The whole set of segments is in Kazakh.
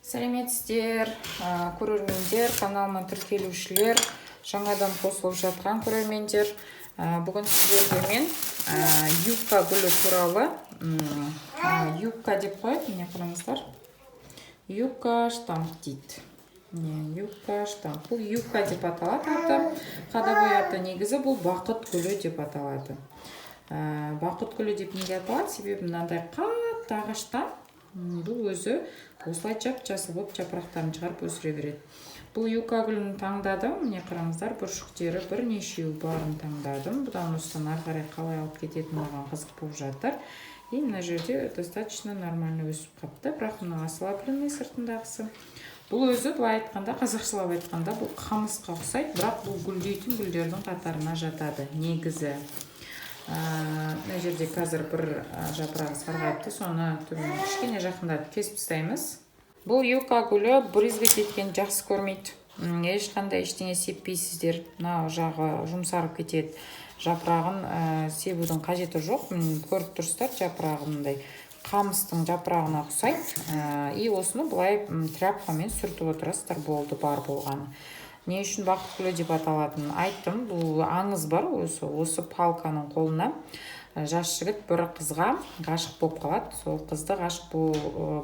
Сәлеметсіздер, көрермендер, каналыма тіркелушілер, жаңадан қосылып жатқан көрермендер! Бүгін сіздерге мен юкка гүлі туралы, юкка деп қояды, міне, қараңыздар, юкка штамп дейді. Міне, юкка штамп. Бұл юкка деп аталады аты, ходовой аты. Негізі бұл бақыт гүлі деп аталады. Бақыт гүлі деп неге аталады? Себебі мынандай қатты ағашта бұл өзі осылай жап жасыл болып жапырақтарын шығарып өсіре береді. Бұл юкка гүлін таңдадым. Міне, қараңыздар, бүршіктері бірнешеу барын таңдадым. Бұдан осыдан ары қарай қалай алып кететіні маған қызық болып жатыр. И мына жерде достаточно нормально өсіп қапты, бірақ мына ослабленный сыртындағысы. Бұл өзі былай айтқанда, қазақшалап айтқанда, бұл қамысқа ұқсайды, бірақ бұл гүлдейтін гүлдердің қатарына жатады негізі. Мына жерде қазір бір жапырағы сарғайыпты, соны түбін кішкене жақындатып кесіп тастаймыз. Бұл юкка гүлі брызгать еткен жақсы көрмейді. Ешқандай ештеңе сеппейсіздер, мына жағы жұмсарып кетеді. Жапырағын себудің қажеті жоқ. Міне, көріп тұрсыздар, жапырағы мындай қамыстың жапырағына ұқсайды. И осыны былай тряпкамен сүртіп отырасыздар, болды, бар болғаны. Не үшін бақыт гүлі деп аталатынын айттым. Бұл аңыз бар. Осы палканың қолына жас жігіт бір қызға ғашық болып қалады. Сол қызды ғашық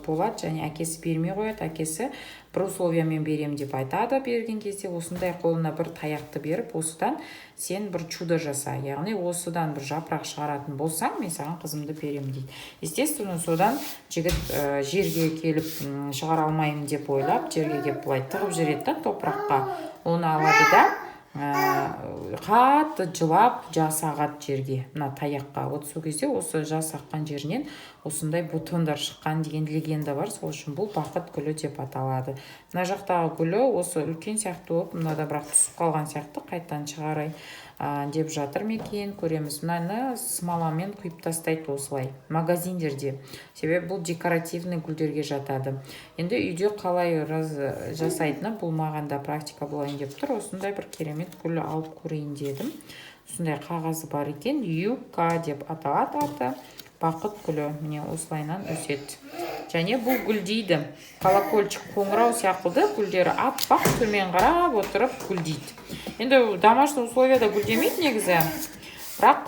болады және әкесі бермей қояды. Әкесі бір условиямен беремін деп айтады. Берген кезде осындай қолына бір таяқты беріп, осыдан сен бір чудо жаса, яғни осыдан бір жапырақ шығаратын болсаң, мен саған қызымды беремін дейді. Естественно, содан жігіт жерге келіп, шығара алмаймын деп ойлап, жерге келіп былай тығып жібереді да топыраққа. Оны алады да, қатты жылап, жас ағады жерге, мына таяққа. Вот сол кезде осы жас аққан жерінен осындай бутондар шыққан деген легенда бар. Сол үшін бұл бақыт гүлі деп аталады. Мына жақтағы гүлі осы үлкен сияқты болып, мынада бірақ түсіп қалған сияқты, қайтадан шығарайын деп жатыр ма екен, көреміз. Мынаны смоламен құйып тастайды осылай магазиндерде, себебі бұл декоративный гүлдерге жатады. Енді үйде қалай жасайтыны, бұл маған да практика болайын деп тұр. Осындай бір керемет гүл алып көрейін дедім. Осындай қағазы бар екен. Юкка деп аталады аты, бақыт гүлі. Міне, осылайынан өседі және бұл гүлдейді. Колокольчик, қоңырау сияқты гүлдері аппақ, төмен қарап отырып гүлдейді. Енді домашний условияда гүлдемейді негізі, бірақ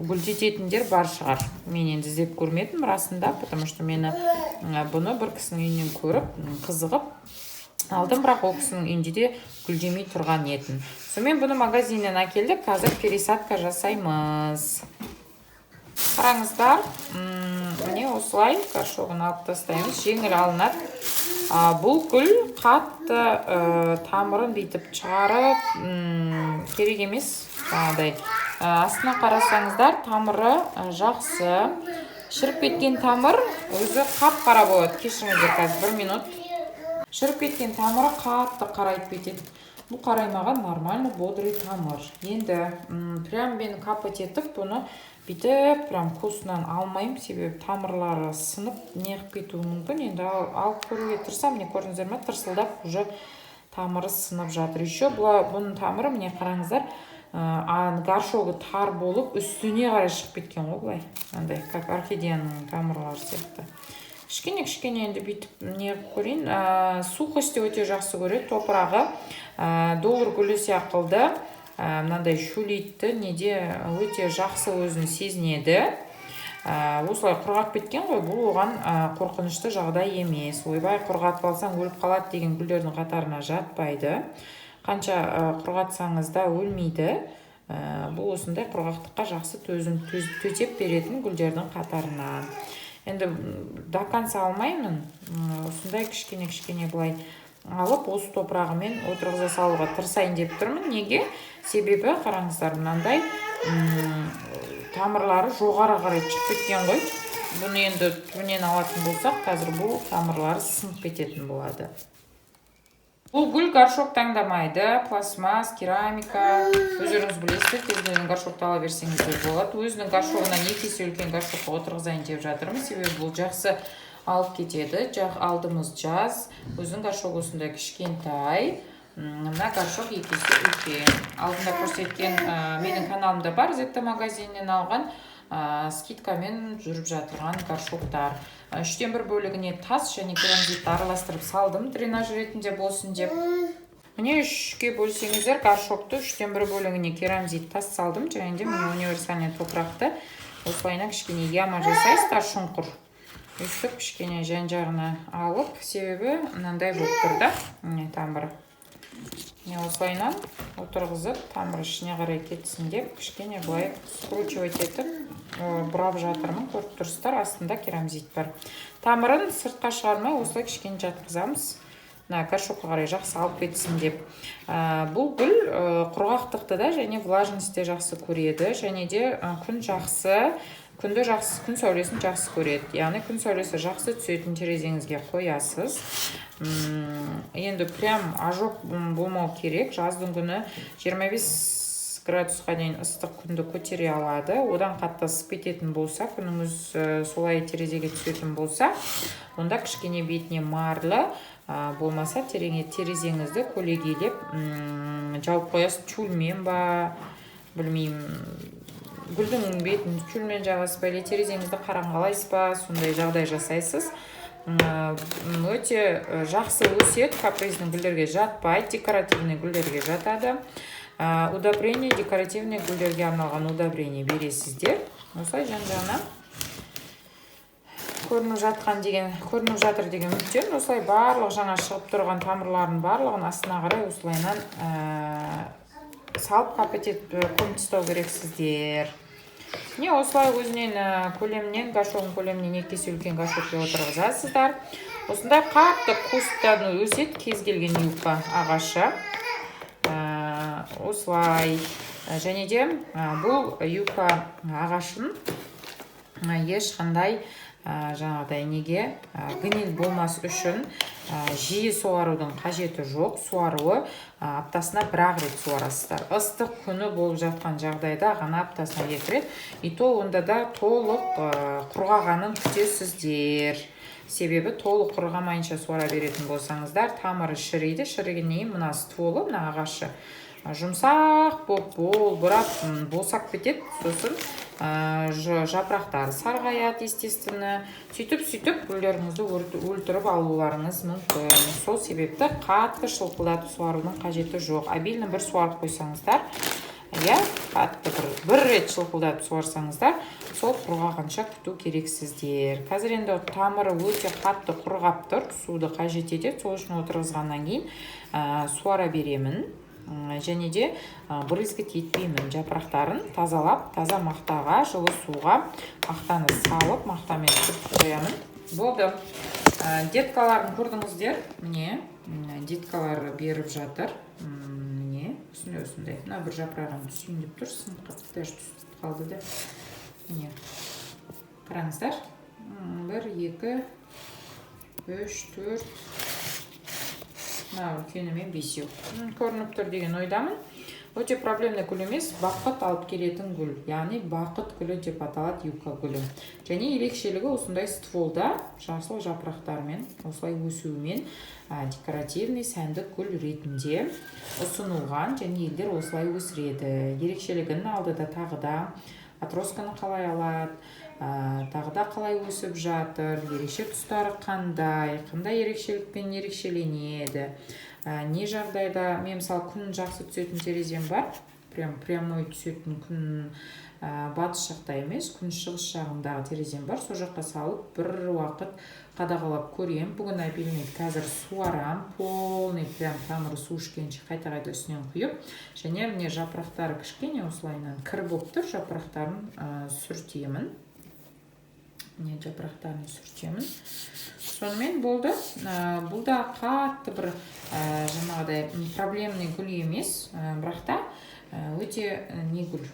гүлдететіндер бар шығар. Мен енді іздеп көрмедім расында, потому что мені бұны бір кісінің үйінен көріп, қызығып алдым, бірақ ол кісінің үйінде де гүлдемей тұрған етін. Сонымен, бұны магазиннен әкелдік, қазір пересадка жасаймыз. Қараңыздар, міне, осылай горшогын алып тастаймыз, жеңіл алынады. Бұл гүл қатты тамырын бүйтіп шығарып керек емес жаңағыдай. Астына қарасаңыздар, тамыры жақсы. Шіріп кеткен тамыр өзі қап қара болады. Кешіріңіздер, қазір бір минут. Шіріп кеткен тамыры қатты қарайып кетеді. Бұл қараймаған, нормально, бодрый тамыр. Енді прям мен копать етіп, бұны бүйтіп прям кустынан алмаймын, себебі тамырлары сынып неғып кетуі мүмкін. Енді алып көруге тырысамын. Міне, көрдіңіздер ма, тырсылдап уже тамыры сынып жатыр. Еще бұның тамыры, міне, қараңыздар, горшогы тар болып, үстіне қарай шығып кеткен ғой былай, андай как орхидеяның тамырлары сияқты. Кішкене кішкене енді бүйтіп не қылып көрейін. Сухость өте жақсы көреді топырағы. Доллар гүлі сияқты мынандай шөлейтті неде өте жақсы өзін сезінеді. Осылай құрғап кеткен ғой, бұл оған қорқынышты жағдай емес. Ойбай, құрғатып алсаң, өліп қалады деген гүлдердің қатарына жатпайды. Қанша құрғатсаңыз да, өлмейді. Бұл осындай құрғақтыққа жақсы төзім, төтеп беретін гүлдердің қатарынан. Енді до конца алмаймын. Осындай кішкене кішкене былай алып, осы топырағымен отырғыза салуға тырысайын деп тұрмын. Неге? Себебі қараңыздар, мынандай тамырлары жоғары қарай шығып кеткен ғой. Бұны енді түбінен алатын болсақ, қазір бұл тамырлары сынып кететін болады. Бұл гүл горшок таңдамайды: пластмасс, керамика, өздеріңіз білесіздер. Кез келген горшокты ала берсеңіздер болады. Өзінің горшогынан 2 есе үлкен горшокқа отырғызайын деп жатырмын, себебі бұл жақсы алып кетеді. Жақ алдымыз жаз. Өзінің горшогы осындай кішкентай. Мына горшок 2 есе үлкен. Алдында көрсеткен, менің каналымда бар, Зетта магазинінен алған, скидкамен жүріп жатырған горшоктар. Үштен бір бөлігіне тас және керамзитті араластырып салдым, дренаж ретінде болсын деп. Міне, үшке бөлсеңіздер горшокты, үштен бір бөлігіне керамзит, тас салдым және де, міне, универсальный топырақты осылайынан кішкене яма жасайсыздар, шұңқыр, өйстіп кішкене жан жағына алып, себебі мынандай болып тұр да. Міне, тамыры, міне, осылайынан отырғызып, тамыры ішіне қарай кетсін деп, кішкене былай скручивать етіп, бұрап жатырмын. Көріп тұрсыздар, астында керамзит бар. Тамырын сыртқа шығармай, осылай кішкене жатқызамыз, мына горшокқа қарай жақсы алып кетсін деп. Бұл гүл құрғақтықты да және влажность ті жақсы көреді және де күн жақсы, күнді жақсы, күн сәулесін жақсы көреді. Яғни күн сәулесі жақсы түсетін терезеңізге қоясыз. Енді прям ожог болмау керек. Жаздың күні 25 градусқа дейін ыстық күнді көтере алады. Одан қатты ысып кететін болса, күніңіз солай терезеге түсетін болса, онда кішкене бетіне марля, болмаса терезеңізді көлегейлеп жауып қоясыз тюльмен ба, білмеймін, гүлдің бетін тюльмен жабасыз ба или терезеңізді қараңғылайсыз ба, сондай жағдай жасайсыз. Өте жақсы өседі, капризный гүлдерге жатпайды, декоративный гүлдерге жатады. Удобрение, декоративный гүлдерге арналған удобрение бересіздер. Осылай жан жағына көрініп жатқан деген, көрініп жатыр деген үміттемін. Осылай барлық жаңа шығып тұрған тамырлардың барлығын астына қарай осылайынан салып, капать етіп, көміп тастау керексіздер. Міне, осылай өзінен көлемінен, горшогының көлемінен 2 есе үлкен горшокке отырғызасыздар. Осындай қатты кусттан өседі кез келген юкка ағашы. Осылай және де бұл юкка ағашын ешқандай жаңағыдай неге гниль болмас үшін жиі суарудың қажеті жоқ. Суаруы аптасына бір ақ рет суарасыздар. Ыстық күні болып жатқан жағдайда ғана аптасына екі рет, и то онда да толық құрғағанын күтесіздер. Себебі толық құрғамайынша суара беретін болсаңыздар, тамыры шіриді. Шірігеннен кейін мына стволы, мына ағашы жұмсақ болып, болбырап, босап кетеді. Сосын жапырақтары сарғаяды, естественно. Сөйтіп, сөйтіп гүлдеріңізді өлтіріп алуларыңыз мүмкін. Сол себепті қатты шылқылдатып суарудың қажеті жоқ. Обильно бір суарып қойсаңыздар, иә, қатты бір рет шылқылдатып суарсаңыздар, сол құрғағанша күту керексіздер. Қазір енді тамыры өте қатты құрғап тұр, суды қажет етеді. Сол үшін отырғызғаннан кейін суара беремін. Және де брызгать етпеймін. Жапырақтарын тазалап, таза мақтаға, жылы суға мақтаны салып, мақтамен сүртіп қоямын, болды. Деткаларын көрдіңіздер, міне, деткалары беріп жатыр. Міне, осындай, осындай. Мына бір жапырағын түсейін деп тұр, сынып қалды, даже түсіп қалды да. Міне, қараңыздар: бір, екі, үш, төрт, мына үлкенімен бесеу. Көрініп тұр деген ойдамын. Өте проблемный гүл емес, бақыт алып келетін гүл, яғни бақыт гүлі деп аталады юкка гүлі. Және ерекшелігі осындай стволда жасыл жапырақтармен осылай өсуімен декоративный, сәндік гүл ретінде ұсынылған және елдер осылай өсіреді. Ерекшелігін алдыда тағы да отростканы қалай алады, тағы да қалай өсіп жатыр, ерекше тұстары қандай, қандай ерекшелікпен ерекшеленеді, не жағдайда. Мен, мысалы, күн жақсы түсетін терезем бар, прям прямой түсетін күн, батыс жақта емес, күн шығыс жағындағы терезем бар. Сол жаққа салып, бір уақыт қадағалап көремін. Бүгін обильный қазір суарам, полный, прям тамыры су ішкенше қайта қайта үстінен құйып. Және, міне, жапырақтары кішкене осылайынан кір болып тұр, жапырақтарын сүртемін. Міне, жапырақтарын сүртемін, сонымен болды. Бұл да қатты бір жаңағыдай проблемный гүл емес, бірақ та өте не гүл,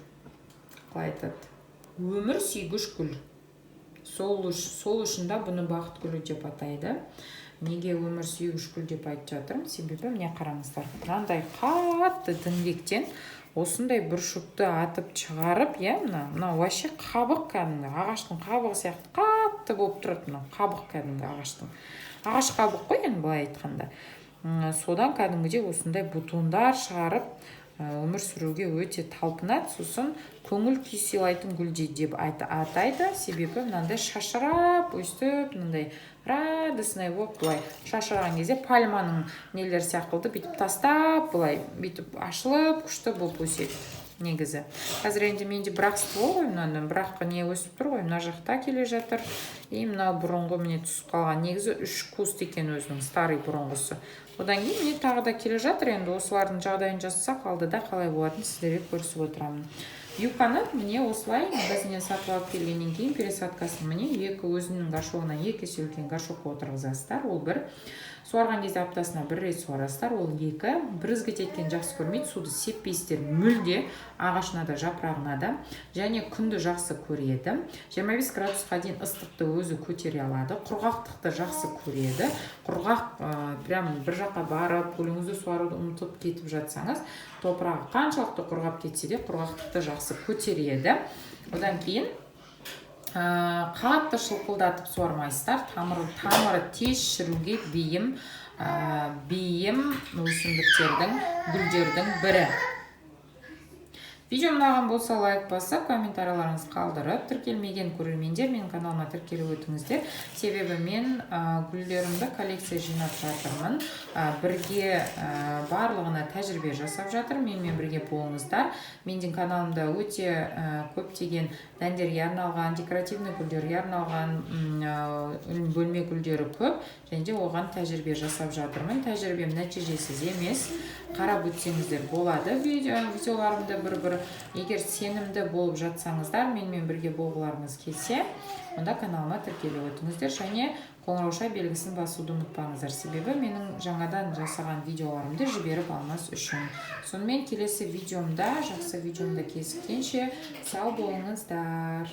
қалай айтады, өмір сүйгіш гүл. Сол үшін да бұны бақыт гүлі деп атайды. Неге өмір сүйгіш гүл деп айтып жатырмын? Себебі, міне, қараңыздар, мынандай қатты діңгектен осындай бүршікті атып шығарып, иә, мынау вообще қабық, кәдімгі ағаштың қабығы сияқты қатты болып тұрады. Мынау қабық, кәдімгі ағаштың, ағаш қабық қой енді былай айтқанда. Содан кәдімгідей осындай бутондар шығарып. Өмір сүруге өте талпынады. Сосын көңіл күй сыйлайтын гүл деп атайды, себебі мынандай шашырап, өстіп мынандай радостный болып, былай шашыраған кезде пальманың нелері сияқты бүйтіп тастап, былай бүйтіп ашылып, күшті болып өседі негізі. Қазір енді менде бір ақ ствол ғой, мынадан бірақ не өсіп тұр ғой, мына жақта келе жатыр. И мынау бұрынғы, міне, түсіп қалған. Негізі үш куст екен өзінің, старый, бұрынғысы. Одан кейін, міне, тағы да келе жатыр. Енді осылардың жағдайын жасасақ, алдыда қалай болатынын сіздерге көрсетіп отырамын. Юканы, міне, осылай магазиннен сатып алып келгеннен кейін пересадкасын, міне, екі өзінің горшогынан 2 есе үлкен горшокқа отырғызасыздар, ол бір. Суарған кезде аптасына бір рет суарасыздар, ол екі. Брызгать еткен жақсы көрмейді, суды сеппейсіздер мүлде, ағашына да, жапырағына да. Және күнді жақсы көреді, 25 градусқа дейін ыстықты өзі көтере алады. Құрғақтықты жақсы көреді. Құрғақ, прям бір жаққа барып, гүліңізді суаруды ұмытып кетіп жатсаңыз, топырағы қаншалықты құрғап кетсе де, құрғақтықты жақсы көтереді. Одан кейін қатты шылқылдатып суармайсыздар. Тамыры тез шіруге бейім өсімдіктердің, гүлдердің бірі. Видео ұнаған болса, лайк басып, комментарийларыңызды қалдырып, тіркелмеген көрермендер менің каналыма тіркеліп өтіңіздер, себебі мен гүлдерімді коллекция жинап жатырмын, бірге барлығына тәжірибе жасап жатырмын. Менімен бірге болыңыздар. Менің каналымда өте көптеген дәндерге арналған, декоративный гүлдерге арналған, бөлме гүлдері көп және де оған тәжірибе жасап жатырмын. Тәжірибем нәтижесіз емес, қарап өтсеңіздер болады видеоларымды бір бір. Егер сенімді болып жатсаңыздар, менімен бірге болғыларыңыз келсе, онда каналыма тіркеліп өтіңіздер және қоңырауша белгісін басуды ұмытпаңыздар, себебі менің жаңадан жасаған видеоларымды жіберіп алмас үшін. Сонымен, келесі видеомда, жақсы видеомда кезіккенше, сау болыңыздар.